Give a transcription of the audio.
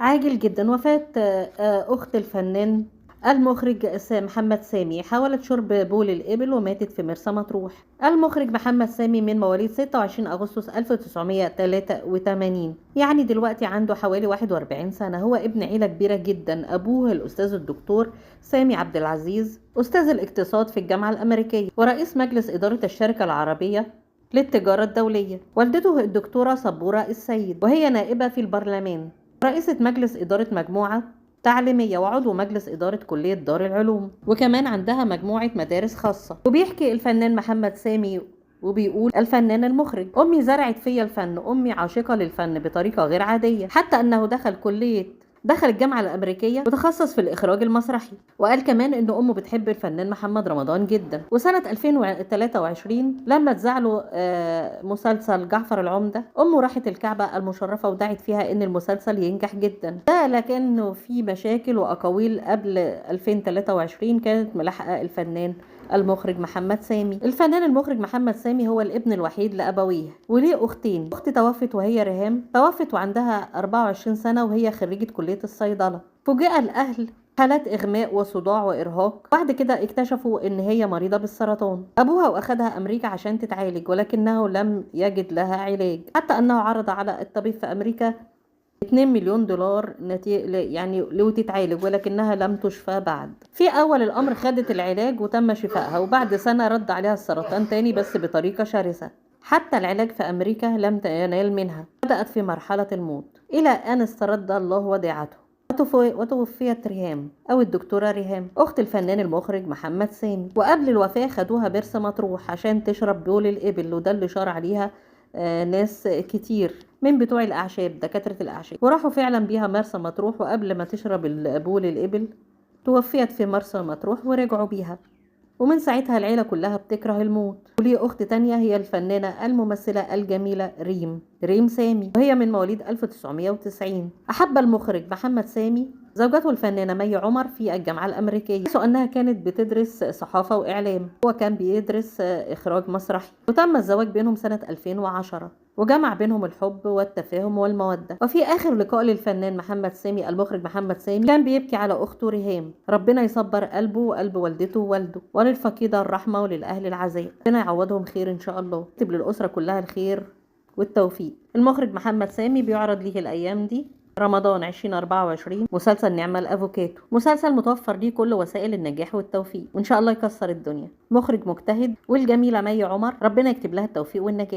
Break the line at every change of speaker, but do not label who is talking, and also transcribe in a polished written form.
عاجل جدا، وفاة أخت الفنان المخرج محمد سامي، حاولت شرب بول الإبل وماتت في مرسى مطروح. المخرج محمد سامي من مواليد 26 أغسطس 1983، يعني دلوقتي عنده حوالي 41 سنة. هو ابن عيلة كبيرة جدا، أبوه الأستاذ الدكتور سامي عبد العزيز أستاذ الاقتصاد في الجامعة الأمريكية ورئيس مجلس إدارة الشركة العربية للتجارة الدولية. والدته الدكتورة صبورة السيد وهي نائبة في البرلمان، رئيسة مجلس إدارة مجموعة تعليمية وعضو مجلس إدارة كلية دار العلوم، وكمان عندها مجموعة مدارس خاصة. وبيحكي الفنان محمد سامي وبيقول الفنان المخرج: أمي زرعت فيا الفن، أمي عاشقة للفن بطريقة غير عادية، حتى أنه دخل الجامعة الأمريكية وتخصص في الإخراج المسرحي. وقال كمان إن أمه بتحب الفنان محمد رمضان جدا. وسنة 2023 لما اتذاع مسلسل جعفر العمدة، أمه راحت الكعبة المشرفة ودعت فيها إن المسلسل ينجح جدا. ده لكنه في مشاكل وأقاويل قبل 2023 كانت ملاحقة الفنان المخرج محمد سامي. الفنان المخرج محمد سامي هو الابن الوحيد لأبويه، وليه أختين. أخت توفت وهي ريهام، توفت وعندها 24 سنة وهي خريجة كلية الصيدلة. فوجئ الأهل حالات إغماء وصداع وإرهاق، بعد كده اكتشفوا إن هي مريضة بالسرطان. أبوها وأخدها أمريكا عشان تتعالج، ولكنه لم يجد لها علاج، حتى أنه عرض على الطبيب في أمريكا 2 مليون دولار يعني لو تتعالج، ولكنها لم تشفى بعد. في أول الأمر خدت العلاج وتم شفائها، وبعد سنة رد عليها السرطان تاني بس بطريقة شرسة. حتى العلاج في أمريكا لم ينال منها، بدأت في مرحلة الموت إلى أن استرد الله وديعته وتوفيت ريهام أو الدكتورة ريهام أخت الفنان المخرج محمد سامي. وقبل الوفاة خدوها مرسى مطروح عشان تشرب بول الإبل، وده اللي شار عليها ناس كتير من بتوع الأعشاب، دكاترة الأعشاب، وراحوا فعلا بيها مرسى مطروح. وقبل ما تشرب بول الإبل توفيت في مرسى مطروح ورجعوا بيها. ومن ساعتها العيلة كلها بتكره الموت. وليه أخت تانية هي الفنانة الممثلة الجميلة ريم سامي، وهي من مواليد 1990. أحب المخرج محمد سامي زوجته الفنانة مي عمر في الجامعة الأمريكية، حيث أنها كانت بتدرس صحافة وإعلام، هو كان بيدرس إخراج مسرحي. وتم الزواج بينهم سنة 2010، وجمع بينهم الحب والتفاهم والمودة. وفي آخر لقاء للفنان محمد سامي المخرج محمد سامي كان بيبكي على أخته ريهام، ربنا يصبر قلبه وقلب والدته ووالده، وللفقيدة الرحمة وللأهل العزاء، ربنا يعوضهم خير إن شاء الله، يكتب للأسرة كلها الخير والتوفيق. المخرج محمد سامي بيعرض ليه الأيام دي رمضان 2024 مسلسل نعمة الأفوكاتو، مسلسل متوفر ليه كل وسائل النجاح والتوفيق، وإن شاء الله يكسر الدنيا. مخرج مجتهد، والجميلة مي عمر ربنا يكتب لها التوفيق والنجاح.